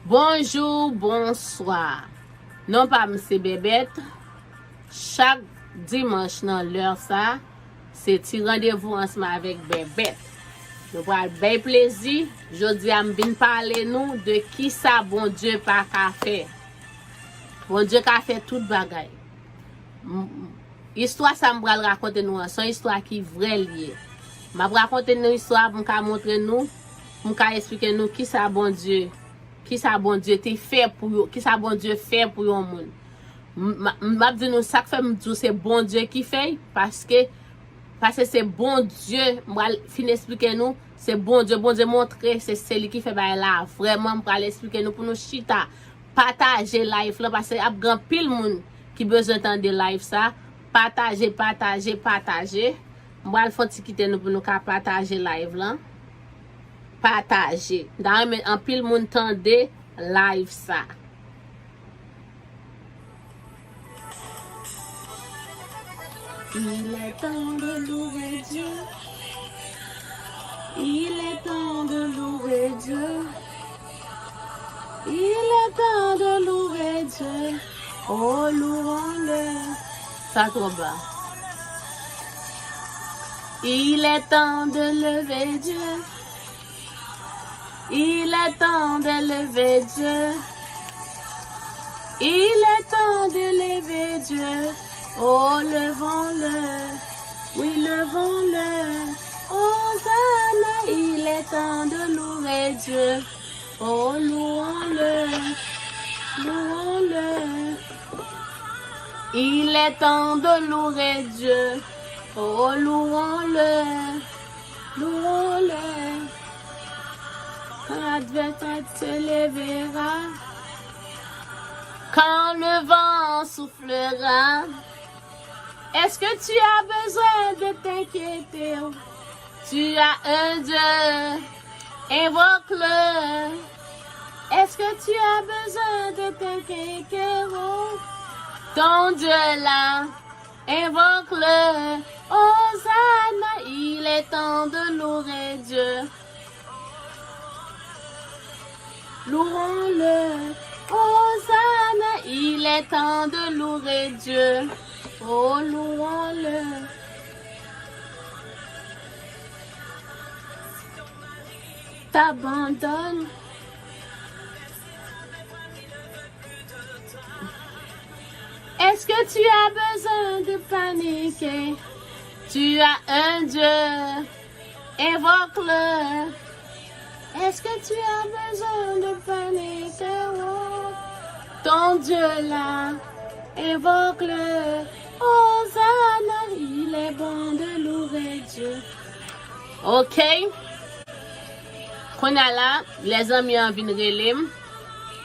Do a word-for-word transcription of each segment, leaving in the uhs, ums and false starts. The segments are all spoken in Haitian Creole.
Bonjou, bonswa. Non pa m se Bèbèt. Chak dimanch nan lè sa, se ti randevou ansanm avèk Bèbèt. Nou pral bay plezi. Jodi a, m vin pale nou de kisa Bondye pa ka fè. Bondye ka fè tout bagay. M- m- Istwa sa m pral rakonte nou an, se yon istwa ki vrè li ye. M ap rakonte nou istwa pou m ka montre nou, pou m ka esplike nou kisa Bondye, kisa Bondye te fè pou yo, kisa Bondye fè pou yon moun. M- m- m ap di nou sa k fè m di w se Bondye ki fè l, paske, paske se Bondye, m pral fin esplike nou, se Bondye, Bondye montre, se, se li ki fè bagay la vrèman, m pral esplike nou pou nou chita. Pataje live lan, paske ap gen anpil moun ki bezwen tande live sa. Pataje, pataje, pataje. M pral fè yon ti kite nou pou nou ka pataje live lan. Pataje. M ta renmen anpil moun tande live sa. Il est temps de louer Dieu. Il est temps de louer Dieu. Il est temps de louer Dieu. Oh, louons-le. Sa twò ba. Il est temps de lever Dieu. Il est temps d'élever Dieu. Il est temps d'élever Dieu. Oh, levons-le. Oui, levons-le. Hosanna, il est temps de louer Dieu. Oh, louons-le. Louons-le. Il est temps de louer Dieu. Oh, louons-le. Louons-le. Quand l'adversaire se lèvera, quand le vent soufflera, est-ce que tu as besoin de t'inquiéter? Tu as un Dieu, invoque-le. Est-ce que tu as besoin de t'inquiéter? Oh, ton Dieu là, invoque-le. Hosanna, il est temps de louer Dieu. Louons-le. Hosanna, il est temps de louer Dieu. Oh, louons-le. T'abandonnes. Est-ce que tu as besoin de paniquer? Tu as un Dieu. Invoque-le. Est-ce que tu as besoin de paniquer? Oh, ton Dieu là, invoque-le. Hosanna, il est bon de louer Dieu. Ok. Kounye a la, lèzanmi an vin rele m.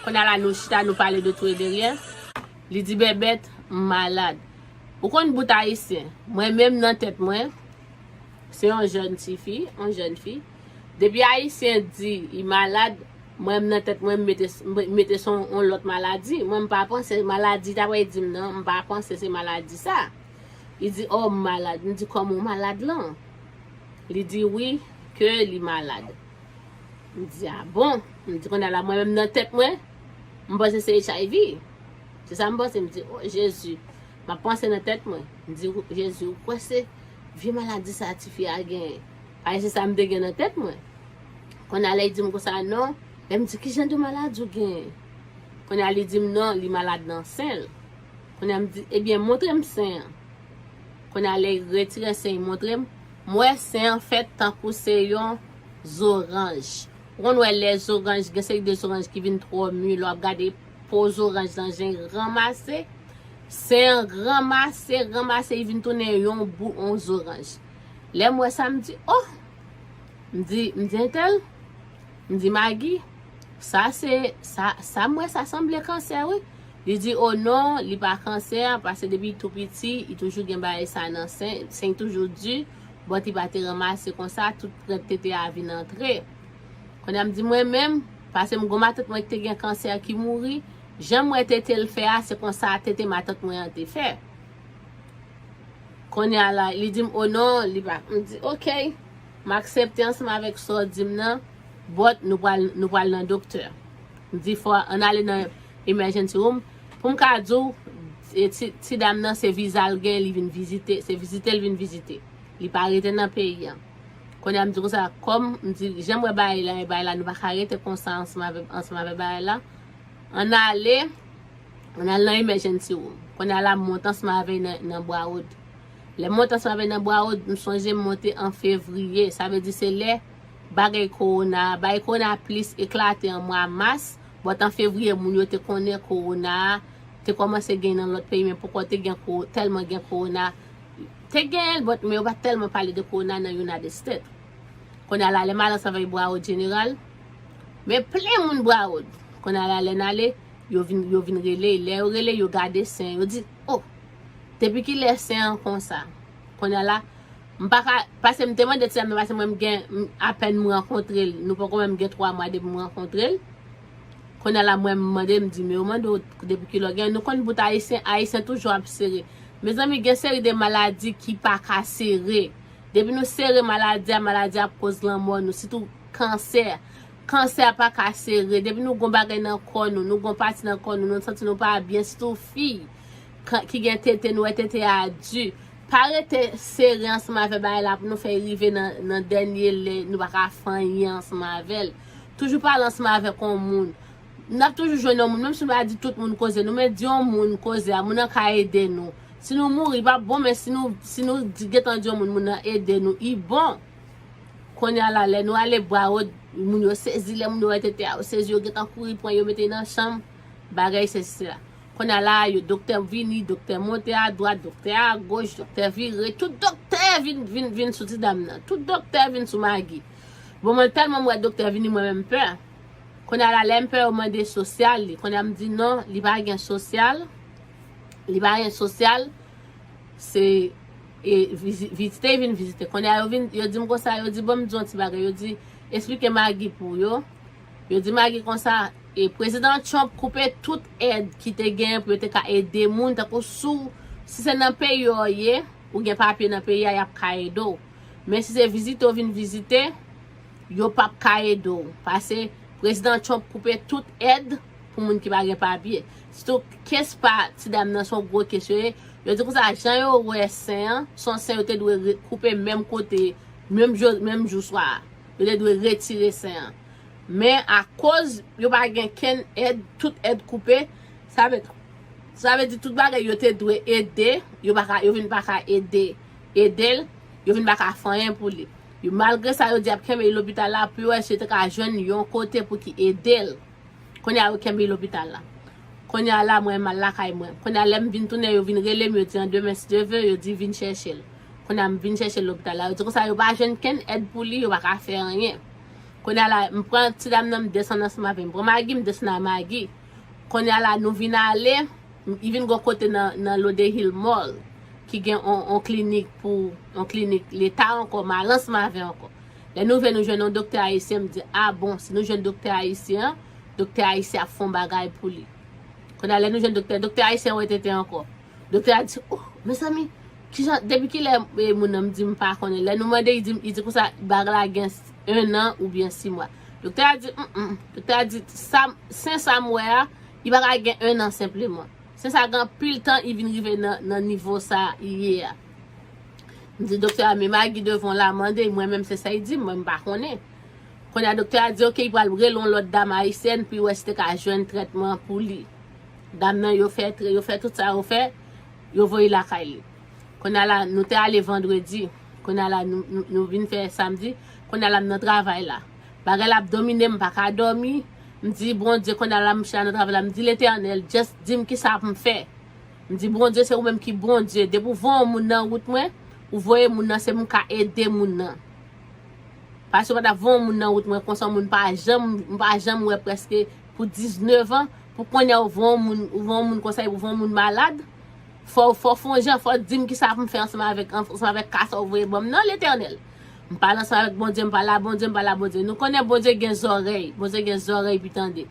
Kounye a la, nou chita, nou pale de tou e de ryen. Li di, Bèbèt, m malad. Ou konn bout ayisyen. Mwen menm nan tèt mwen, se yon jèn tifi, yon jèn fi. Depi ayisyen di li malad, mwen menm nan tèt mwen, m mete, m mete se yon, yon lòt maladi. Mwen, m pa panse maladi, ta pral di m nan, m pa panse se maladi sa. Li di, oh, m malad. M di, kòman w malad lan? Li di wi, ke li malad. M di, a bon? M di, kounye a la, mwen menm nan tèt mwen, m panse se H I V. Se sa m panse, m di, oh, Jezi. M ap panse nan tèt mwen. M di, Jezi, ou kwè se vye maladi sa tifi a genyen? Paske se sa m te gen nan tèt mwen. Kounye a la, li di m konsa, non. Lè m di, ki jan de maladi w genyen? Kounye a, li di m, non, li malad nan sen l. Kounye a, m di, ebyen, montre m sen an. Kounye a, lè l retire sen, l montre m. M wè sen an fèt tankou se yon zoranj. Ou konn wè lè zoranj, gen seri de zoranj ki vin twò mi, lè w ap gade po zoranj lan jan l ranmase. Sen an ranmase, ranmase, li vin tounen yon bou, yon zoranj. Lè m wè sa, m di, oh! M di, m di entèl, m di Magi, sa se, sa, sa m wè sa sanble kansè wi. Li di, o non, li pa kansè, paske depi l tou piti, li toujou gen bagay sa nan sen, sen l toujou di, but li pa te ranmase konsa, tout krent tete a vin antre. Kounye a m di mwen menm, paske m gon matant mwen ki te gen kansè ki mouri, jan m wè tete l fè a, se konsa tete matant mwen an te fè. Kounye a la, li di m, o non, li pa. M di, ok, m aksepte ansanm avèk sa w di m nan, but nou pral, nou pral nan doktè. M di fò ann ale nan emergency room. Pou m ka di w, e, ti, ti dam nan se viza l gen, li vin vizite, se vizite l vin vizite. Li pa rete nan peyi a. Kounye a m di konsa, kòm m di, jan m wè bagay la, e bagay la, nou pa ka rete konsa ansanm avè, ansanm avè bagay la. Ann ale, ann al nan emergency room. Kounye a la, m monte ansanm avè l nan, nan Broward. Lè m monte ansanm avè l nan Broward, m sonje m monte an fevriye. Sa vle di se lè bagay kowona, bagay kowona plis eklate an mwa mas, but an fevriye, moun yo te konnen kowona a te kòmanse gen nan lòt peyi, men poko te gen ko-, tèlman gen kowona. Te gen l, but men yo pa t tèlman pale de kowona nan United States. Kounye a la, lè m al ansanm avè Broward General, men plen moun Broward. Kounye a la, lè n ale, yo vin, yo vin rele, lè yo rele, yo gade sen, yo di, oh, depi kilè sen an konsa? Kounye a la, m pa ka, paske m te mande ti dam nan, paske mwen m gen, m, apèn m rankontre l, nou poko menm gen twa mwa depi m rankontre l. Kounye a la, mwen m mande, m di, men yo mande w depi kilè w gen, nou konn bout ayisyen, ayisyen toujou ap sere. Mezanmi, gen seri de maladi ki pa ka sere. Depi nou sere maladi a, maladi a ap koz lanmò nou, sitou kansè. Kansè pa ka sere. Depi nou gon bagay nan kò nou, nou gon pati nan kò nou, nou santi nou pa byen, sitou fi, kan, ki gen tete, nou wè tete a di. Pa rete sere ansanm avè bagay la pou nou fè rive nan, nan dènye lè, nou pa ka fè anyen ansanm avè l. Toujou pale ansanm avèk yon moun. N ap toujou jwenn yon moun, menm si nou pa di tout moun koze nou, men di yon moun koze a, moun nan ka ede nou. Si nou mouri, pa bon, men si nou, si nou di, gentan di yon moun, moun nan ede nou, i bon. Kounye a la, lè nou ale Broward, moun yo sezi, lè moun yo wè tete a, yo sezi, yo gentan kouri pran, yo mete nan chanm, bagay sesi sela. Kounye a la, yo, doktè vini, doktè monte adwat, doktè agoch, doktè vire, tout doktè vin, vin, vin sou ti dam nan. Tout doktè vin sou Magi. Bon, mwen tèlman m wè doktè vini, mwen menm pè. Kounye a la, lè m pè, yo mande sosyal li. Kounye a m di non, li pa gen sosyal. Li pa gen sosyal. Se, e, vizi-, vizite, vin vizite. Kounye a, yo vin, yo di m konsa, yo di, bon, m di yon ti bagay. Yo di, eksplike Magi pou yo. Yo di Magi konsa, e, Prezidan Trump koupe tout èd ki te gen pou yo te ka ede moun, tankou si w, si se nan peyi w ye, ou gen papye nan peyi a, y ap ka ede w. Men si se vizite w vin vizite, yo p ap ka ede w. Paske Prezidan Trump koupe tout èd pou moun ki pa gen papye. Sitou, kes pa ti dam nan, se yon gwo kes yo ye. Yo di konsa, jan yo wè sen an, se yon sen yo te dwe re-, koupe menm kote, menm jou, menm jou swa a. Yo te dwe retire sen an. Men akoz yo pa gen kenn èd, tout èd koupe, sa vle, sa vle di tout bagay yo te dwe ede, yo pa ka, yo vin pa ka ede, ede l, yo vin pa ka fè anyen pou li. Yo, malgre sa, yo di y ap kenbe l lopital la pou yo wè si yo te ka jwenn yon kote pou ki ede l. Kounye a, yo kenbe l lopital la. Kounye a la, mwen m al lakay mwen. Kounye a, lè m vin tounen, yo vin rele m, yo di an demen, si Dye vle, yo di vin chèche l. Kounye a, m vin chèche l lopital la. Yo di konsa, yo pa jwenn kenn èd pou li, yo pa ka fè anyen. Kounye a la, m pran ti dam nan, m desann ansanm avè m. M pran Magi, m desann a Magi. Kounye a la, nou vin ale, m, li vin gon kote nan, nan Lode Hill Mall, ki gen on, on klinik pou, on klinik leta ankò, m al ansanm avè ankò. Lè nou rive, nou jwenn yon doktè ayisyen, m di, a bon, si nou jwenn doktè ayisyen an, doktè ayisyen ap fè yon bagay pou li. Kounye a, lè nou jwenn doktè, doktè ayisyen wè tete ankò. Doktè a di, oh, mezanmi, kijan, depi kilè, e, moun nan, m di m pa konnen. Lè nou mande, li di, li di konsa, bagay la gen un an oubyen sis mwa. Doktè a di, mm, mm. Doktè a di, sa, sen sa m wè a, li pa ka gen un an senpleman. Sen sa gen anpil tan, li vin rive nan, nan nivo sa li ye a. M di doktè a, men Magi devan w la, mande, mwen menm se sa li di m, mwen m pa konnen. Kounye a doktè a di, oke, li pral rele yon lòt dam ayisyèn pou li wè si te ka jwenn trètman pou li. Dam nan, yo fè, yo fè tout sa yo fè, yo voye lakay li. Kounye a la, nou te ale vandredi. Kounye a la, nou, nou, nou vin fè samdi. Kounye a la, m nan travay la. Bagay la ap domine m, m pa ka dòmi. M di, Bondye, kounye a la, m chita nan travay la. M di, Letènèl, just di m kisa pou m fè. M di, Bondye, se ou menm ki Bondye. Depi w voye yon moun nan wout mwen, ou voye moun nan, se m ka ede moun nan. Paske w pa t ap voye yon moun nan wout mwen konsa, yon moun pa janm, m pa janm wè prèske pou diznèf an, pou kounye a ou voye yon moun, ou voye yon moun konsa, epi ou voye yon moun malad. Fò, fò w fè yon jan, fò w di m kisa pou m fè ansanm avèk, ansanm avèk ka sa w voye ban m nan, Letènèl. M pale ansanm avèk Bondye, m pale a Bondye, m pale a Bondye. Nou konnen Bondye gen zòrèy, Bondye gen zòrèy pou tande.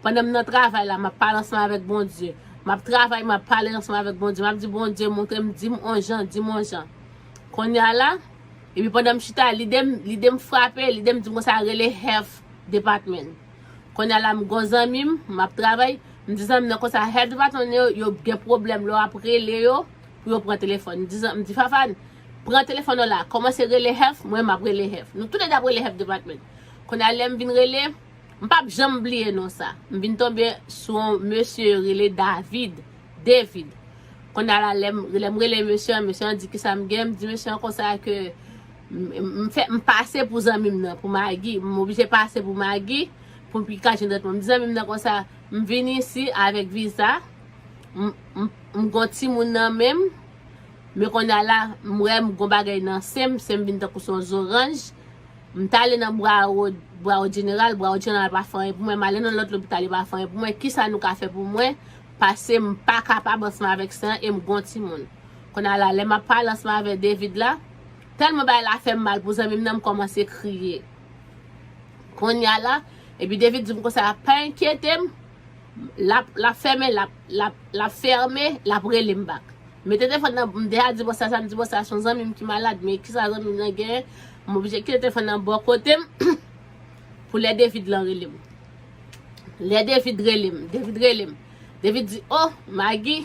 Pandan m nan travay la, m ap pale ansanm avèk Bondye. M ap travay, m ap pale ansanm avèk Bondye. M ap di, Bondye, montre m, di m on jan, di m on jan. Kounye a la, epi pandan m chita, lide m, lide m frape, lide m di m konsa rele health department. Kounye a la, m gon zanmi m, m ap travay, m di zanmi m nan konsa, health department yo, yo gen pwoblèm lè w ap rele yo pou yo pran telefòn. M di, zan- m di Fafan, pran telefòn nan la, kòmanse rele health, mwen m ap rele health. Nou tou de ap rele health department. Kounye a lè m vin rele, m p ap janm bliye non sa. M vin tonbe sou yon mesye yo rele David. David. Kounye a la, lè m lè m rele mesye an, mesye an di kisa m gen, m di mesye an konsa ke m, m, m fè, m pase pou zanmi m nan, pou Magi. M oblije pase pou Magi, pou m pi ka jwenn tretman. M di zanmi m nan konsa, m vin isi avèk viza, m, m, m gon timoun nan men m, men kounye a la, m wè m gon bagay nan sen m, sen m vin tankou se yon zoranj. M t ale nan Broward, Broward General, Broward General pa fè anyen pou mwen, m ale nan lòt lopital, yo pa fè anyen pou mwen. Kisa nou ka fè pou mwen? Pase m pa kapab ansanm avèk sen an e m gon timoun. Kounye a la, lè m ap pale ansanm avèk David la, tèlman bagay la fè m mal pou zanmi m nan, m kòmanse kriye. Kounye a la, epi David di m konsa, pa enkyete m, l ap, l ap fèmen, l ap, l ap, l ap fèmen, l ap rele m back. Mete telefòn nan, m deja di bòs la sa, m di bòs la se yon zanmi m ki malad, men kisa zanmi m nan genyen, m oblije kite telefòn nan bò kote m pou lè David lan rele m. Lè David rele m, David rele m. David di, oh, Magi,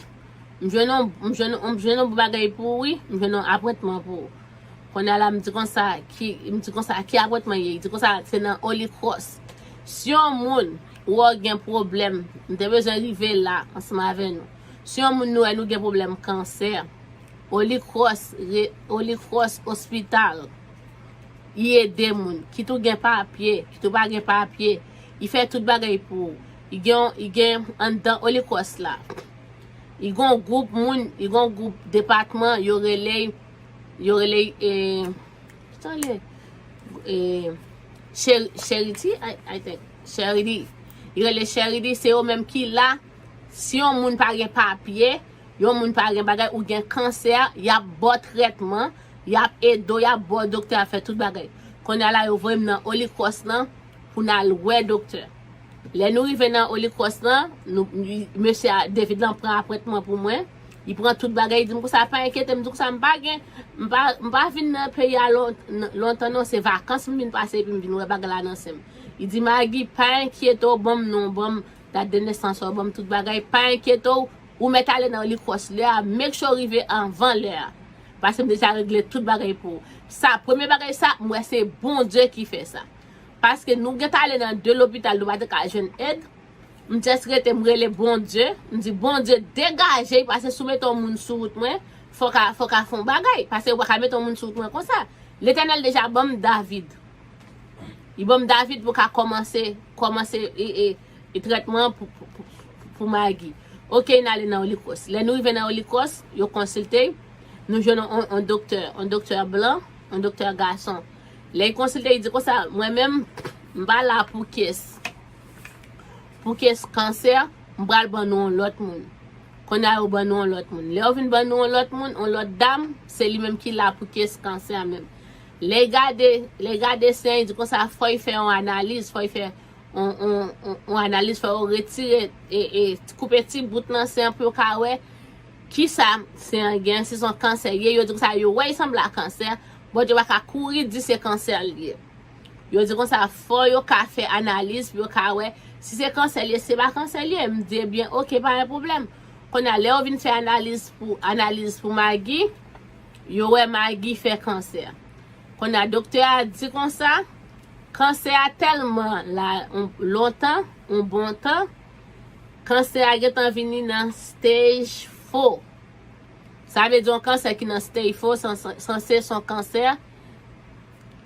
m jwenn yon, m jwenn, m jwenn yon bon bagay pou ou, wi, m jwenn yon apwentman pou ou. Kounye a la, m di konsa, ki, m di konsa, ki apwentman ye? Li di konsa, se nan Holy Cross. Si yon moun ou wè w gen pwoblèm, m te bezwen rive la ansanm avè nou. Si yon moun nou wè nou gen pwoblèm kansè, Holy Cross, re- Holy Cross Hospital, li ede moun. Kit ou gen papye, kit ou pa gen papye, li fè tout bagay pou ou. Li gen, li gen anndan Holy Cross la. Li gon gwoup moun, li gon gwoup depatman, yo rele, yo rele, eh, Kisa l ye? Eh, Cheri- Charity, I, I think. Charity. Li rele Charity, se yo menm ki la. Si yon moun pa gen papye, yon moun pa gen bagay, ou gen kansè, y ap ba w trètman, y ap ede w, y ap ba w doktè, y ap fè tout bagay. Kounye a la, yo voye m nan Holy Cross lan pou n al wè doktè. Lè nou rive nan Holy Cross lan, nou, mesye a, David lan pran apwentman pou mwen. Li pran tout bagay, li di m konsa, pa enkyete m, m di konsa, m pa gen, m pa, m pa vin nan peyi a lon- lontan non, se vakans m vin pase epi m vin wè bagay la nan sen m. Li di, Magi, pa enkyete w, ban m non, ban m dat de nesans ou, ban m tout bagay, pa enkyete w, ou mèt ale nan Holy Cross lè a, make sure w rive anvan lè a. Paske m deja regle tout bagay pou ou. Sa, premye bagay sa, m wè se Bondye ki fè sa. Paske nou gentan ale nan de lopital, nou pa te ka jwenn èd. M just rete, m rele Bondye. M di, Bondye, degaje l, paske si w mete yon moun sou wout mwen, fòk a, fòk a fè yon bagay. Paske yo pa ka mete yon moun sou wout mwen konsa. Letènèl deja ban m David. Li ban m David pou ka kòmanse, kòmanse e, e, e trètman an pou, pou, pou, pou Magi. Ok, n ale nan Holy Cross. Lè nou rive nan Holy Cross, yo konsilte, nou jwenn yon, yon doktè, yon doktè blan, yon doktè gason. Lè l konsilte, li di konsa, mwen menm, m pa la pou kes, pou kes kansè, m pral ban nou yon lòt moun. Kounye a yo ban nou yon lòt moun. Lè yo vin ban nou yon lòt moun, yon lòt dam, se li menm ki la pou kes kansè menm. Lè l gade, lè l gade sen, li di konsa, fò l fè yon analiz, fò l fè yon, yon, yon, yon analiz, fò yo retire, e, e, koupe ti bout nan sen an pou yo ka wè kisa sen an gen, si se yon kansè ye, yo di konsa, yo wè l sanble a kansè, Bondye pa ka kouri di se kansè l ye. Yo di konsa, fò yo ka fè analiz pou yo ka wè si se kansè l ye, si se pa kansè l ye. M di, ebyen, ok, pa gen pwoblèm. Kounye a, lè yo vin fè analiz pou, analiz pou Magi, yo wè Magi fè kansè. Kounye a, doktè a di konsa, kansè a tèlman la, on- lontan, on bon tan, kansè a gentan vini nan stage four. Sa vle di yon kansè ki nan stage four, san- san- sanse se yon kansè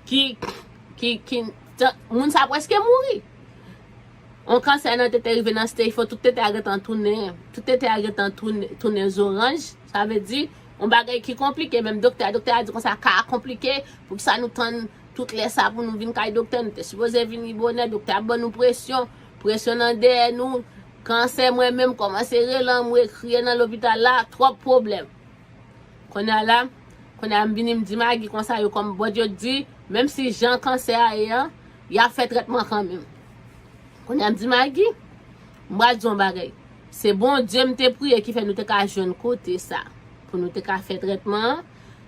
ki, ki, ki, tan- moun sa prèske mouri. Yon kansè nan tete rive nan stage four, tout tete a gentan tounen, tout tete a gentan tounen, tounen zoranj. Sa vle di, yon bagay ki konplike, menm doktè a, doktè a di konsa ka konplike, poukisa nou tann tout lè sa pou nou vin kay doktè, nou te sipoze vini bonè, doktè ap ban nou presyon, presyon nan dèyè nou, kansè mwen menm kòmanse rele anmwe, kriye nan lopital la, twòp pwoblèm. Kounye a la, kounye a m vini m di Magi konsa yo kòm Bondye di, menm si jan kansè a ye an, y ap fè trètman kanmenm. Kounye a m di Magi, m pral di yon bagay. Se Bondye m te priye ki fè nou te ka jwenn kote sa. Pou nou te ka fè trètman an.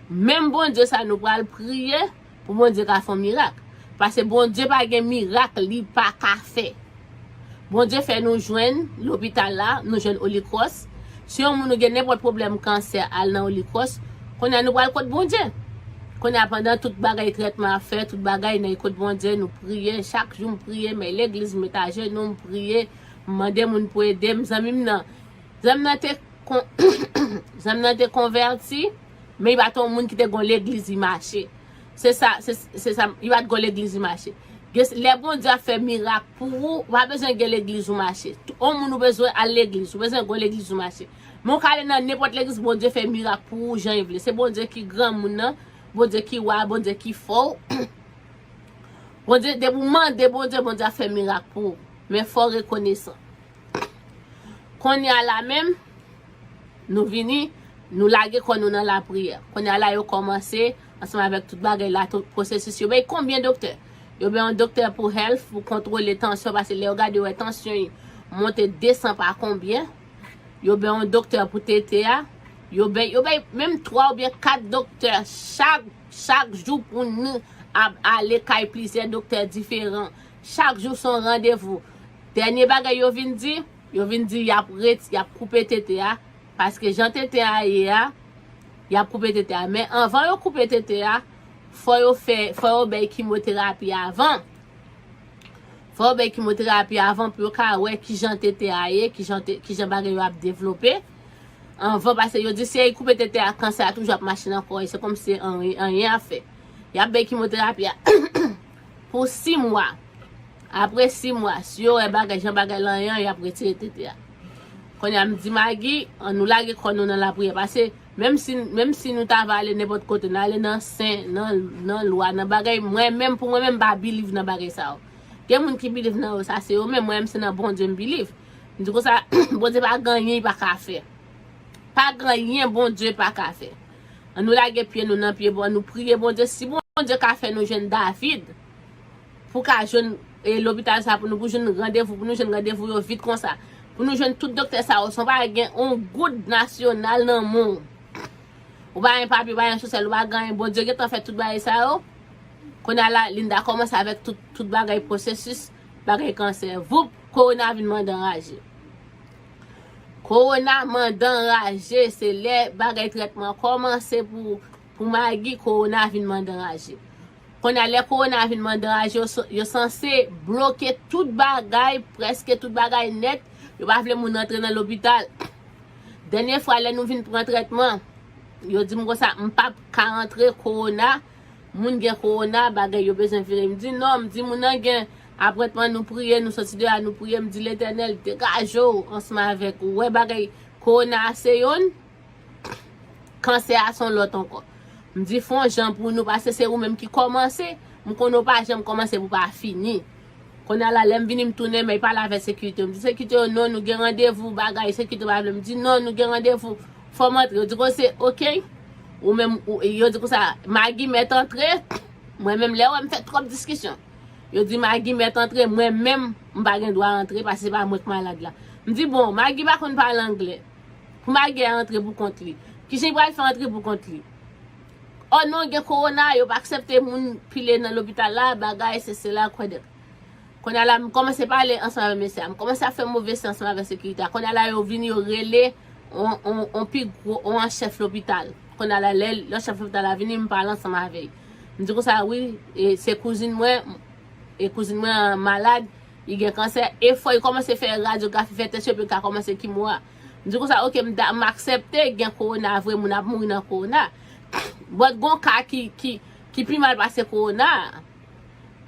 Menm Bondye sa nou pral priye pou Bondye ka fè yon mirak. Paske Bondye pa gen mirak li pa ka fè. Bondye fè nou jwenn lopital la, nou jwenn Holy Cross. Si yon moun ou gen nenpòt pwoblèm kansè, al nan Holy Cross. Kounye a nou pral kot Bondye. Kounye a pandan tout bagay trètman ap fè, tout bagay nan kot Bondye, nou priye. Chak jou m priye, m al legliz, m met ajenou, m priye, m mande moun pou ede m. Zanmi m nan, zanmi m nan te kon, zanmi m nan te konvèti, men li pa t yon moun ki te gon legliz li mache. Se sa, se, se sa, li pa t gon legliz li mache. Gen, lè Bondye ap fè mirak pou ou, ou pa bezwen gen legliz ou mache. Tout yon moun ou bezwen al legliz, ou bezwen gon legliz ou mache. Men ou ka ale nan nenpòt legliz, Bondye fè mirak pou ou jan li vle. Se Bondye ki granmoun nan, Bondye ki wa, Bondye ki fò. Bondye, depi ou mande Bondye, Bondye ap fè mirak pou ou. Men fò w rekonesan. Kounye a la menm, nou vini, nou lage kò nou nan lapriyè. Kounye a la, yo kòmanse, ansanm avèk tout bagay la, tout pwosesis. Yo bay konbyen doktè? Yo bay yon doktè pou health, pou kontwole tansyon, paske lè yo gade, yo wè tansyon li monte desan pa konbyen. Yo bay yon doktè pou tete a. Yo bay, yo bay menm twa oubyen kat doktè chak, chak jou pou nou ap ale kay plizyè doktè diferan. Chak jou se yon randevou. Dènye bagay yo vin di, yo vin di y ap ret-, y ap koupe tete a, paske jan tete a ye a, y ap koupe tete a. Men anvan yo koupe tete a, fò yo fè, fò yo bay kimoterapi avan. Fò yo bay kimoterapi avan pou yo ka wè kijan tete a ye, kijan te, kijan bagay yo ap devlope. Anvan, paske yo di si yo koupe tete a, kansè a toujou ap mache nan kò, e se kòmsi anyen, anyen ap fè. Y ap bay kimoterapi a pou sis mwa. Apre sis mwa, si yo wè bagay, jan bagay lan ye an, y ap retire tete a. Kounye a, m di Magi, ann nou lage kò nou nan lapriyè. Paske menm si, menm si nou ta va ale nenpòt kote, n ale nan sen, nan, nan lwa, nan bagay, mwen menm, pou mwen menm, m pa believe nan bagay sa yo. Gen moun ki believe nan yo, sa se yo menm, mwen menm se nan Bondye m believe. M di konsa, Bondye pa gen anyen li pa ka fè. Pa gen anyen Bondye pa ka fè. Ann nou lage pye nou nan pye bò, nou priye Bondye. Si Bondye ka fè nou jwenn David, pou ka jwenn, e, lopital sa pou nou, pou jwenn randevou, pou nou jwenn randevou yo vit konsa. Pou nou jwenn tout doktè sa yo, san pa gen yon goud nasyonal nan men w. Ou pa gen papye, ou pa gen sosyal, ou pa gen anyen. Bondye gentan fè tout bagay sa yo. Kounye a la, Linda kòmanse avèk tout, tout bagay pwosesis, bagay kansè. Voup, kowona vin mande anraje. Kowona mande anraje, se lè bagay trètman kòmanse pou, pou Magi, kowona vin mande anraje. Kounye a, lè kowona vin mande anraje, yo, yo sanse bloke tout bagay, prèske tout bagay nèt. Yo pa vle moun rantre nan lopital. Dènye fwa, lè nou vin pran trètman, yo di m konsa, m p ap ka rantre, kowona, moun gen kowona, bagay yo bezwen vire. M di non, m di moun nan gen apwentman, nou priye, nou soti deyò, nou priye, m di Letènèl, degaje w ansanm avèk ou. Ou wè bagay kowona a se youn, kansè a se yon lòt ankò. M di fè yon jan pou nou, paske se ou menm ki kòmanse, m konnen w pa janm kòmanse pou w pa fini. Kounye a la, lè m vini, m tounen, men pale avèk sekirite yo. M di sekirite yo, non, nou gen randevou, bagay, sekirite pa vle. M di non, nou gen randevou, fò m antre. Yo di konsa, oke. Ou menm, ou, yo di konsa, Magi mèt antre. Mwen menm, lè yo wè m fè twòp diskisyon. Yo di Magi mèt antre, mwen menm, m pa gen dwa antre, paske se pa mwen k malad la. M di bon, Magi pa konn pale anglè. Pou Magi a antre pou kont li. Kijan li pral fè antre pou kont li? O non, gen kowona, yo pa aksepte moun pile nan lopital la, bagay, se sela, kwèdèk. Kounye a la, m kòmanse pale ansanm avèk mesye a. M kòmanse ap fè move san ansanm avèk sekirite a. Kounye a la, yo vini, yo rele on, on, on pi gwo, on an chèf lopital. Kounye a la, lè, lè chèf lopital la vini, m pale ansanm avè l. M di konsa, wi, e, se kouzin mwen, e kouzin mwen an malad, li gen kansè, e fò li kòmanse fè radyografi, fè tès yo, pou li ka kòmanse kimo a. M di konsa, oke, m da-, m aksepte gen kowona vre, moun ap mouri nan kowona. But gon ka ki, ki, ki pi mal pase kowona a.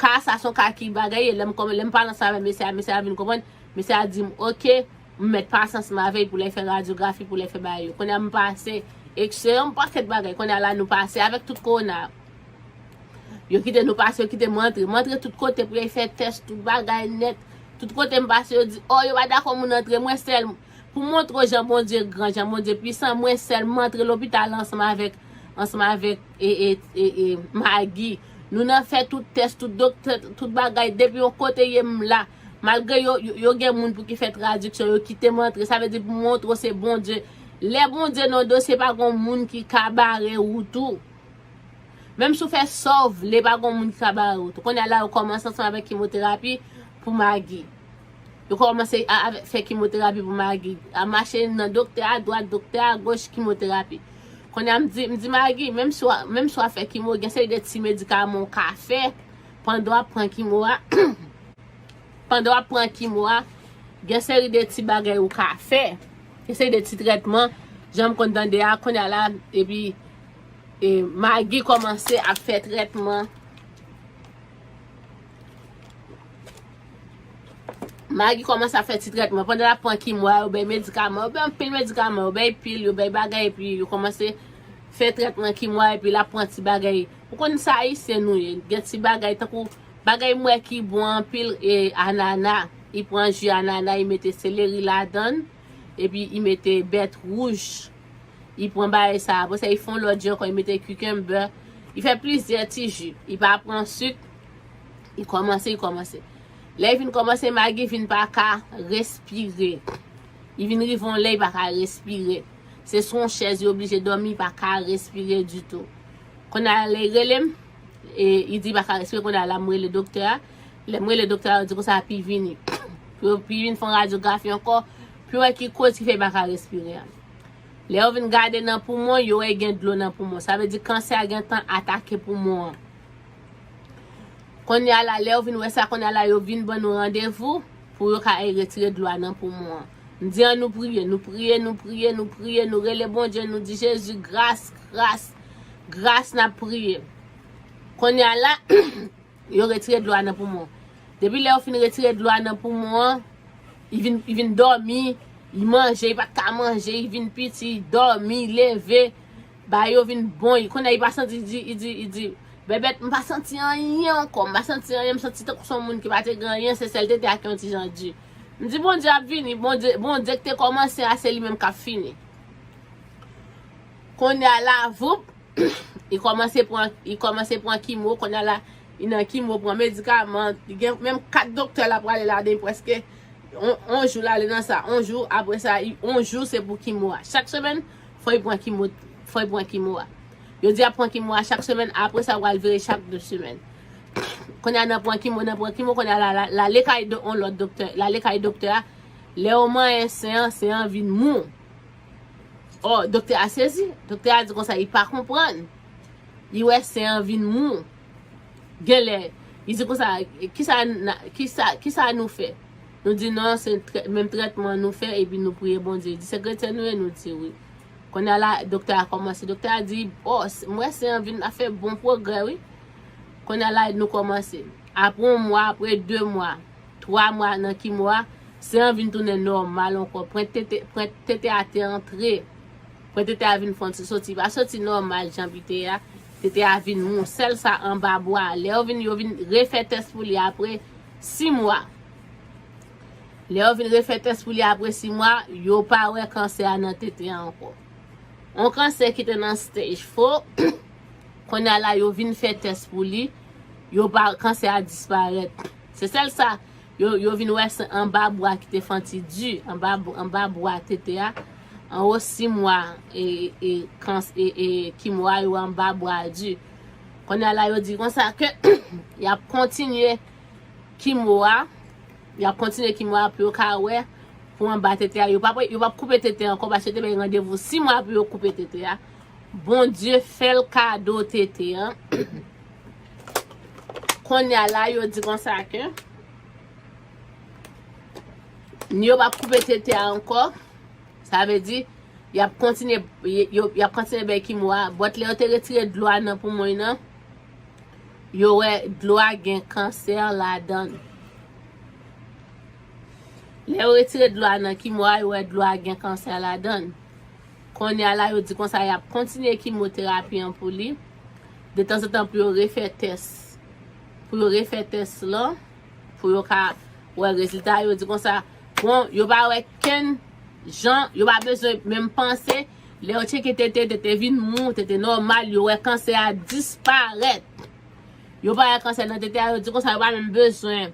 Ka sa se yon ka ki bagay, e lè m kòman-, lè m pale ansanm avèk mesye a, mesye a vin konprann, mesye a di m, oke, m mèt pase ansanm avè l pou l al fè radyografi, pou l al fè bagay yo. Kounye a m pase, ekstra, yon pakèt bagay. Kounye a la nou pase avèk tout kowona. Yo kite nou pase, yo kite m antre. M antre tout kote pou yo fè tès, tout bagay nèt. Tout kote m pase, yo di, o, yo pa dakò moun antre. Mwen sèl, pou montre w jan Bondye gran, jan Bondye pwisan, mwen sèl m antre lopital ansanm avèk, ansanm avèk, e, e, e, e, Magi. Nou nan fè tout tès, tout doktè, tout bagay. Depi yon kote ye m la. Malgre yo, yo, yo gen moun pou ki fè tradiksyon, yo kite m antre. Sa vle di pou montre w se Bondye. Lè Bondye nan dosye, pa gon moun ki ka bare wout ou. Menm si w fè sa w vle, pa gon moun ki ka bare wout ou. Kounye a la, yo kòmanse ansanm avèk kimoterapi pou Magi. Yo kòmanse a, avè, fè kimoterapi pou Magi. A mache nan doktè a dwat, doktè a goch, kimoterapi. Kounye a m di, m di Magi, menm si w, menm si w ap fè kimo, gen seri de ti medikaman w ka fè pandan w ap pran kimo a. Pandan w ap pran kimo a, gen seri de ti bagay ou ka fè. Gen seri de ti trètman, jan m konn tande a, kounye a la, epi e, Magi kòmanse ap fè trètman. Magi kòmanse ap fè ti trètman. Pandan l ap pran kimo a, yo bay medikaman, yo bay anpil medikaman, yo bay pil, yo bay bagay, epi yo kòmanse fè trètman kimo a, epi l ap pran ti bagay. Ou konn sa Ayisyen nou ye, gen ti bagay, tankou bagay m wè ki bon anpil, e, anana. Li pran ji anana, li mete seleri ladan l, epi li mete bèt wouj. Li pran bagay sa, apre sa, li fè yon lòt ji ankò, li mete cucumber. Li fè plizyè ti ji. Li pa pran sik. Li kòmanse, li kòmanse. Lè li vin kòmanse, Magi vin pa ka respire. Li vin rive yon lè, li pa ka respire. Se sou yon chèz, li oblije dòmi, li pa ka respire ditou. Kounye a, lè li rele m, e, li di li pa ka respire, kounye a la, m rele doktè a. Lè m rele doktè a, yo di konsa, pou l vini. Pou yo, pou l vin fè yon radyografi ankò, pou yo wè ki koz ki fè li pa ka respire a. Lè yo vin gade nan poumon, yo wè gen dlo nan poumon. Sa vle di kansè a gentan atake poumon an. Kounye a la, lè yo vin wè sa, kounye a la, yo vin ban nou randevou pou yo ka al retire dlo a nan poumon an. M di, ann nou priye, nou priye, nou priye, nou priye, nou rele Bondye, nou di, Jezi, gras, gras, gras, n ap priye. Kounye a la, yo retire dlo a nan poumon. Depi lè yo fin retire dlo a nan poumon an, li vin, li vin dòmi, li manje, li pa t ka manje, li vin piti, li dòmi, li leve, bagay yo vin bon, li konnen li pa santi, li di, li di, li di, Bèbèt, m pa santi anyen ankò, m pa santi anyen, m santi tankou se yon moun ki pa te gen anyen, se sèl tete a ki yon ti jan di. M di, Bondye ap vini, Bondye, Bondye ki te kòmanse a, se li menm k ap fini. Kounye a la, voup, li kòmanse pran, li kòmanse pran kimo, kounye a la, li nan kimo, pran medikaman, li gen menm kat doktè l ap prale ladan, li prèske on, on jou l ale nan sa, on jou, apre sa, li, on jou se pou kimo a. Chak semèn, fò li pran kimo, fò li pran kimo a. Yo di ap pran kimo a chak semèn, apre sa, pral vire chak de semèn. Kounye a nan pran kimo, nan pran kimo, kounye a la, la, l ale kay do, on lòt doktè, l ale kay doktè a, lè yo manyen sen an, sen an vin mou. Ò, doktè a sezi. Doktè a di konsa, li pa konprann. Li wè sen an vin mou. Genlè, li di konsa, kisa, na- kisa, kisa nou fè? Nou di non, se trè- menm trètman nou fè, epi nou priye Bondye. Li di, se kretyen nou ye? Nou di wi. Kounye a la, doktè a kòmanse. Doktè a di, ò, s- m wè sen an vin ap fè bon pwogrè, wi. Kounye a la, nou kòmanse. Apre yon mwa, apre de mwa, twa mwa nan kimo a, sen an vin tounen nòmal ankò. Pwent tete, pwent tete a te antre. Pwent tete a vin fè yon ti soti. Pa soti nòmal jan li te ye a. Tete a vin mou. Sèl sa anba bwa a. Lè yo vin, yo vin refè tès pou li apre sis mwa. Lè yo vin refè tès pou li apre sis mwa, yo pa wè kansè a nan tete a ankò. Yon kansè ki te nan stage four, kounye a la, yo vin fè tès pou li, yo pa, kansè a disparèt. Se sèl sa, yo, yo vin wè se anba bwa ki te fè yon ti di, anba, anba bwa tete a, anwo sis mwa, e, e, kans- e, e, kimo a, yo wè anba bwa a di. Kounye a la, yo di konsa ke y ap kontinye kimo a, y ap kontinye kimo a pou yo ka wè pou anba tete a. Yo p ap, yo p ap koupe tete a ankò, paske yo te bay randevou sis mwa pou yo koupe tete a. Bondye fè l kado tete a. Kounye a la, yo di konsa ke ni yo p ap koupe tete a ankò. Sa vle di, y ap kontinye, y, yo, y ap kontinye bay kimo a. But lè yo te retire dlo a nan poumon li nan, yo wè dlo a gen kansè ladan l. Lè yo retire dlo a nan kimo a, yo wè dlo a gen kansè ladan l. Kounye a la, yo di konsa, y ap kontinye kimoterapi an pou li. Detanzantan pou yo refè tès. Pou yo refè tès lan. Pou yo ka wè rezilta, yo di konsa, bon, yo pa wè kenn jan, yo pa bezwen menm panse. Lè yo tcheke tete, tete vin mou, tete nòmal, yo wè kansè a disparèt. Yo pa wè kansè nan tete a, yo di konsa, yo pa menm bezwen.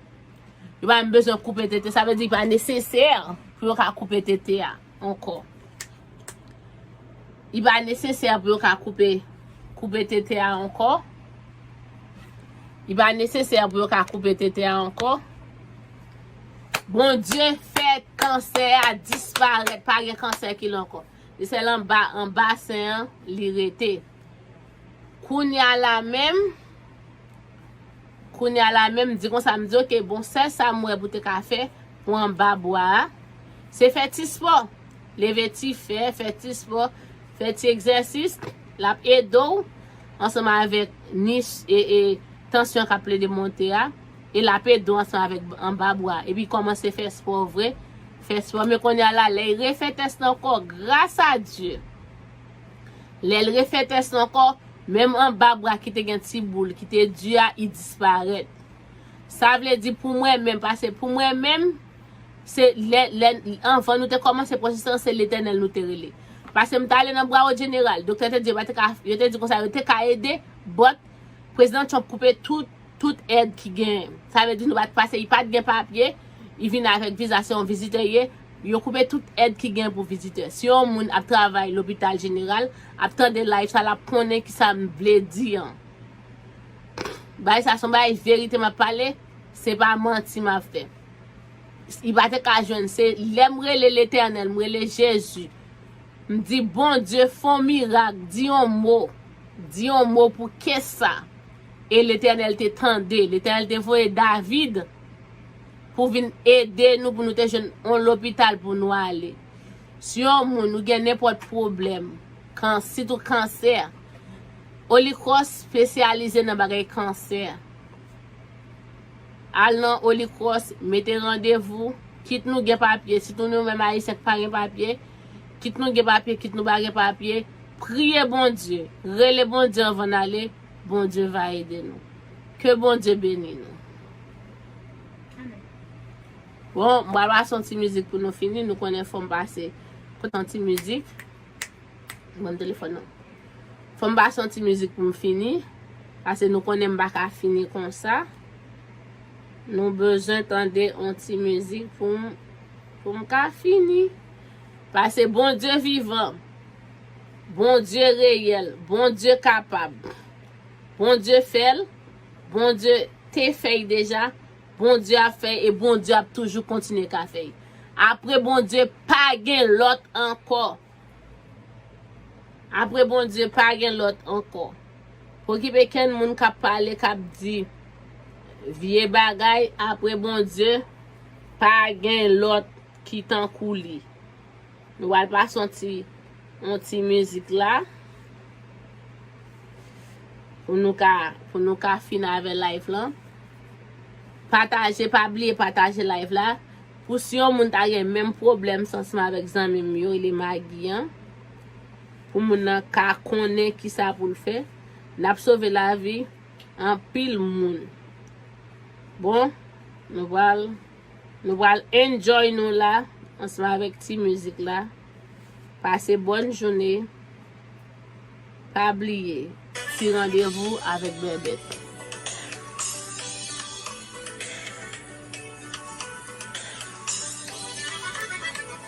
Yo pa menm bezwen koupe tete. Sa vle di, li pa nesesè pou yo ka koupe tete a ankò. Li pa nesesè pou yo ka koupe, koupe tete a ankò. Li pa nesesè pou yo ka koupe tete a ankò. Bondye fè kansè a disparèt. Pa gen kansè ki la ankò. Li sèl anba, anba sen an, li rete. Kounye a la menm, kounye a la menm, m di konsa, m di, "Ok, bon, sèl sa m wè pou te ka fè pou anba bwa a, se fè ti spò. Leve ti fè, fè ti spò, fè ti egzèsis, l ap ede w ansanm avèk nis e, e tansyon k ap plede monte a, e l ap ede w ansanm avèk anba bwa a. Epi kòmanse fè spò vre, fè spò." Men kounye a la, lè l refè tès la ankò, gras a Dye, lè l refè tès la ankò, menm anba bwa ki te gen ti boul, ki te di a, i disparèt. Sa vle di pou mwen menm, paske pou mwen menm, se lè, lè, anvan nou te kòmanse pwosesis lan, se Letènèl nou te rele. Paske m t ale nan Broward General, doktè te di yo pa te ka, yo te di konsa, yo te ka ede, but Prezidan Trump koupe tout, tout èd ki genyen. Sa vle di nou pa t pase, li pa t gen papye, li vin avèk viza, se yon vizitè li ye, yo koupe tout èd ki gen pou vizitè. Si yon moun ap travay lopital jeneral, ap tande live sa, l ap konnen ki sa m vle di an. Bagay sa se yon bagay verite m ap pale, se pa manti m ap fè. Li pa te ka jwenn, se lè m rele Letènèl, m rele Jezi. M di, "Bondye, fè yon mirak, di yon mo, di yon mo pou kes sa." E Letènèl te tande, Letènèl te voye David pou vin ede nou, pou nou te jwenn yon lopital pou nou ale. Si yon moun ou gen nenpòt pwoblèm, kan, sitou kansè, Holy Cross espesyalize nan bagay kansè. Al nan Holy Cross, mete randevou, kit nou gen papye, sitou nou menm Ayisyen k pa gen papye, kit nou gen papye, kit nou pa gen papye, priye Bondye, rele Bondye anvan n ale, Bondye va ede nou. Ke Bondye beni nou. Bon, m pral pase yon ti mizik pou nou fini, nou konnen fò m pase yon ti mizik. Ban m telefòn nan. Fò m pase yon ti mizik pou m fini, paske nou konnen m pa ka fini konsa. Nou bezwen tande yon ti mizik pou m, pou m ka fini. Paske Bondye vivan, Bondye reyèl, Bondye kapab, Bondye fè l, Bondye te fè l deja, Bondye ap fè l e Bondye ap toujou kontinye ka fè l. Apre Bondye, pa gen lòt ankò. Apre Bondye, pa gen lòt ankò. Pa okipe kenn moun k ap pale, k ap di vye bagay. Apre Bondye, pa gen lòt ki tankou li. Nou pral pase yon ti, yon ti mizik la. Pou nou ka, pou nou ka fin avè live lan. Pataje, pa bliye pataje live la. Pou si yon moun ta gen menm pwoblèm sa ansanm avèk zanmi m yo, li Magi an. Pou moun nan ka konnen kisa pou l fè. N ap sove lavi anpil moun. Bon, nou pral, nou pral enjoy nou la, ansanm avèk ti mizik la. Pase bòn jounen. Pa bliye, ti randevou avèk Bèbèt.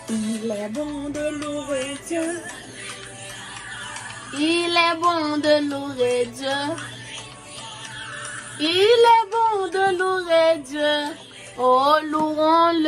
Il est bon de louer Dieu. Il est bon de louer Dieu. Il est bon de louer Dieu. Oh, louons-le.